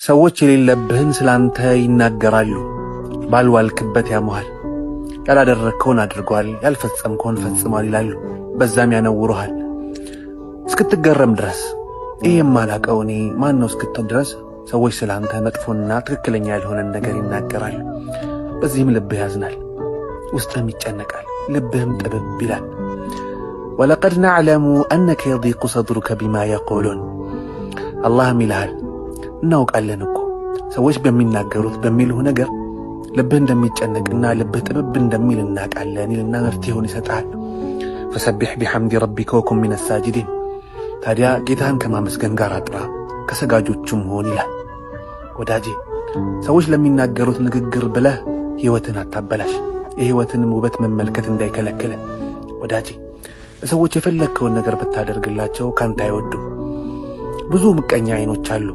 ሰዎች የሌለብህን ስላንተ ይናገራሉ። ባልዋልክበት ያሙሃል። ያላደረግከውን አድርጓል፣ ያልፈጸምከውን ፈጽሟል ይላሉ። በዛም ያነውሩሃል እስክትገረም ድረስ። ይህ የማላቀው እኔ ማን ነው እስክትል ድረስ ሰዎች ስላንተ መጥፎና ትክክለኛ ያልሆነን ነገር ይናገራሉ። በዚህም ልብህ ያዝናል፣ ውስጥህም ይጨነቃል፣ ልብህም ጥብብ ይላል። ولقد نعلم أنك يضيق صدرك بما يقولون። አላህም ይልሃል እናውቃለን እኮ ሰዎች በሚናገሩት በሚሉህ ነገር ልብህ እንደሚጨነቅና ልብህ ጥብብ እንደሚል እናውቃለን ይልና መፍትሄውን ይሰጥሃል። فسبح بحمد ربك وكن من الساجدين። ታዲያ ጌታህን ከማመስገን ጋር አጥራ፣ ከሰጋጆቹም ሆን ይላል። ወዳጄ፣ ሰዎች ለሚናገሩት ንግግር ብለህ ሕይወትን አታበላሽ። የሕይወትንም ውበት መመልከት እንዳይከለክልህ። ወዳጄ፣ ለሰዎች የፈለግከውን ነገር ብታደርግላቸው ካንተ አይወዱም። ብዙ ምቀኛ አይኖች አሉ።